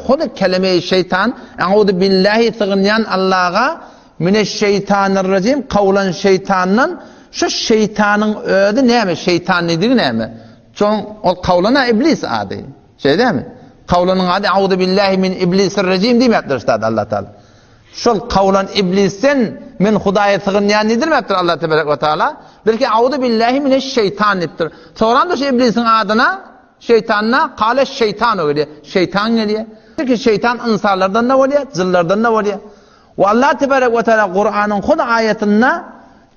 Hudy keleme-i şeýtan, E'uzu billahi sygynýan Allaha, mineşşeýtanirrejim, kowlan şeýtandan, şu şeýtanyň özi näme, şeýtan diýdigi näme? Şoň ol kowlan-a iblis ady. Şeýle dälmi? Kowlanyň ady E'uzu billahi min iblisirrejim diýmäpdir ştada Allah Taala. Şol kowlan iblisden men Hudaýa sygynýan diýdirmäpdir Allah teberek we taala. Belki E'uzu billahi mineşşeýtan diýipdir. Soran-da şu iblisiň adyna Şeýtanda kale şeýtanu gelýär. Şeýtan gelýär. Çünki şeýtan ynsanlardan-da bolýar, jynlardan-da bolýar. We Allah tebarek we taala Kuranyň hut aýatynda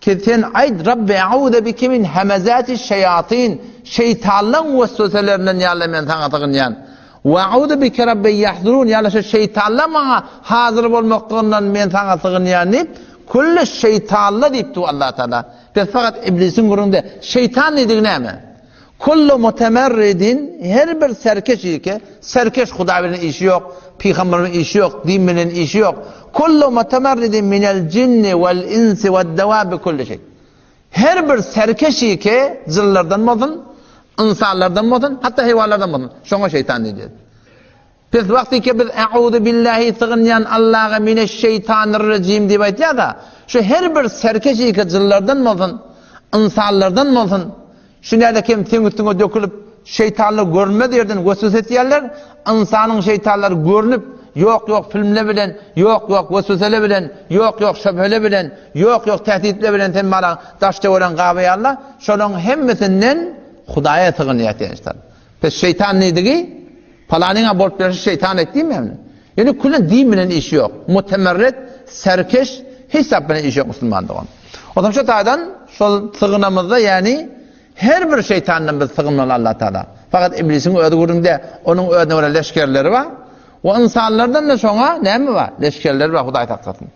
ki sen aýt Rabbi a'uzu bike min hemezati şeýatin şeýtanlaň wesweselerinden ýa Allah men saňa sygynýan. We a'uzu bike Rabbi ýahzurun ýa Allah şu şeýtanlar maňa hazyr bolmaklygyndan men saňa sygynýan diýip külli şeýtanla diýipdi Allah taala. Biz fakat iblisiň gürrüňde şeýtan diýdigi näme? Kullu mutemerridin, her bir serkeş ýeke, serkeş Hudaý bilen işi ýok, pygamber bilen işi ýok, din bilen işi ýok. Kullu mutemerridin minel jinni vel insi ved dewabi kulli şeý. Her bir serkeş ýeke, jynlardan bolsun, ynsanlardan bolsun, hatda heýwanlardan bolsun, şoňa şeýtan diýilýär. Pes wagtyky biz E'uzu billahi sygynýan Allaha mineşşeýtanirrejim diýip aýtýarda, şu her bir serkeş ýeke jynlardan bolsun, ynsanlardan bolsun, şu näde kem seň üstüňe dökülip, şeýtanlar görünmez ýerden weswese etýärler, ynsanyň şeýtanlary görnüp, ýok-ýok filmler bilen, ýok-ýok wesweseler bilen, ýok-ýok şöbheler bilen, ýok-ýok tähditler bilen sen balaň daş-töweregiň gabaýarlar, şolaryň hemmesinden Hudaýa sygynýar diýen. Pes şeýtan diýdigi, Palanyňa bolup berşi şeýtan et diýmeýärmi? Ýöne küllen din bilen işi ýok. Mutemerret, serkeş, hiç zat bilen işi ýok musulman dogan. Onsoň şu taýdan şol sygynamyzda ýagny her bir şeýtandan biz sygynmaly Allah Taala. Fakat iblisiň özi gürrüňde, onuň özüne görä leşgerleri bar. We ynsanlardan da şoňa näme bar? Leşgerleri bar, Hudaý saklasyn.